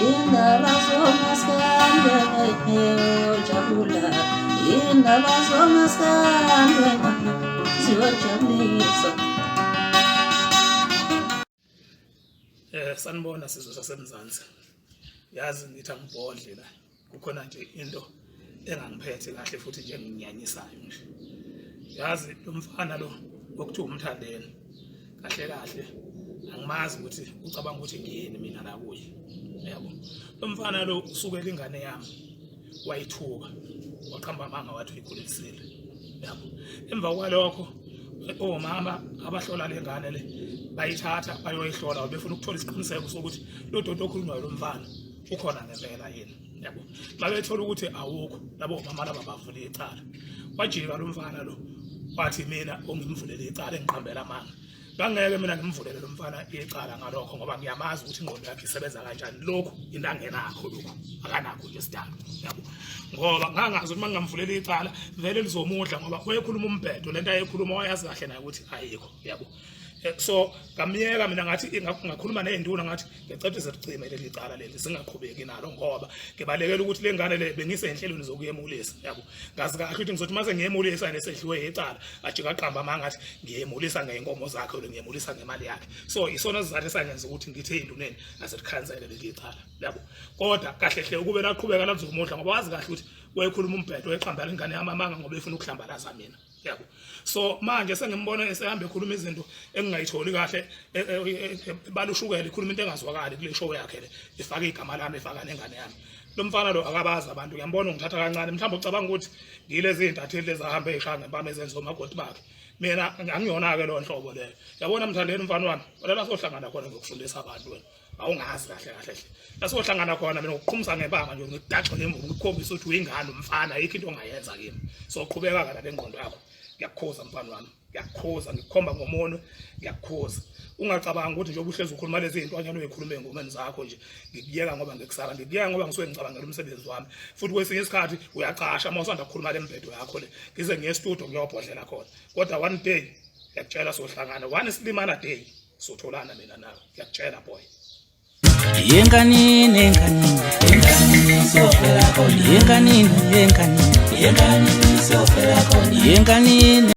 Indaba zomaskande ojabula, indaba zomaskande ziyojabulisa. Sanibona sizwe saseMzansi. Yazi ngithi angibhodle la. Kukhona nje into engangiphethe kahle futhi nje nginyanyisayo nje. Yazi lo mfana lo okuthiwa uMthandeni kahle kahle angimazi ukuthi ucabanga ukuthi ngiyini mina la kuye. Yabo. Lo mfana lo usukela ingane yami wayithuka waqamba amanga wathi uyikhulisile. Yabo. Emva kwalokho omama abahlola le ngane le bayithatha bayoyihlola befuna ukuthola isiqiniseko sokuthi lo doti okhulunywayo lo mfana ukhona ngempela yini yabo. Babethola ukuthi awukho labo mama laba bavula icala, wajika lo mfana lo wathi mina ongimvulele icala engiqambela amanga. Bangeke mina ngimvulele lo mfana icala ngalokho ngoba ngiyamazi ukuthi ingqondo yakhe isebenza kanjani. Lokhu into angenakho, lokhu akanakho nje sidalo yabo, ngoba ngangazi ukuthi uma ngingamvulela icala vele lizomudla, ngoba wayekhuluma umbhedo. Lento ayekhuluma wayazi kahle naye ukuthi ayikho yabo. So ngamyeka mina, ngathi ngakhuluma nezinduna, ngathi ngicela ukuthi zicime leli cala leli, singaqhubeki nalo, ngoba ngibalekela ukuthi le ngane le bengisenhlelweni zokuyemulisa yabo. Ngazi kahle ukuthi ngizothi mase ngiyemulisa nesedliwe icala, ajika aqamba amanga ngathi ngiyemulisa ngeyinkomo zakhe lo ngiyemulisa ngemali yakhe. So isona sizathu esangenza ukuthi ngithi ezinduneni aselikhansele leli cala yabo. Kodwa kahle hle ukube laqhubeka lazomudla, ngoba wazi kahle ukuthi wayekhuluma umbhedo, wayeqambela ingane yami amanga ngoba efuna ukuhlambalaza mina yabo. So manje sengimbona esehamba ekhuluma izinto engingayitholi kahle, balushukela, ikhuluma into engazwakali kule show yakhe le, ifaka igama lami, ifaka nengane yami. Lo mfana lo akabazi abantu, ngiyambona ungithatha kancane. Mhlawumbe ucabanga ukuthi ngilezi zintatheli lezahamba eyishaya ngempama ezenza omakoti bakhe. Mina angiyona-ke leyo nhlobo leyo yabona. Mthandeni mfana wami, wena sohlangana khona ngiyokufundisa abantu. Wena awungazi kahle kahle hle, lasohlangana khona mina ngokuqhumisa ngebanga nje, ngikudaxe ngemvubu, ngikukhombisa ukuthi uyingane umfana, ayikho into ongayenza kimi. So qhubeka kana lengqondo yakho. Ngiyakukhuza mfana wami, ngiyakukhuza, ngikukhomba ngomunwe, ngiyakukhuza. Ungacabanga ukuthi njengoba uhlezi ukhuluma lezi zintwanyana uyikhuluma ey'ngomeni zakho nje ngikuyeka ngoba ngikusaba. Ngikuyeka ngoba ngisuke ngicabangela umsebenzi wami, futhi kwesinye isikhathi uyacasha uma usanda kukhuluma le mbhedo yakho le, ngize ngiye estudio ngiyobhodlela khona. Kodwa one day ngiyakutshela sohlangana, one silimana day sotholana mina nawe, ngiyakutshela boy. Yenkanini, yenkanini, yenkanini siyofela khona. Yenkanini, yenkanini, yenkanini siyofela khona. Yenkanini.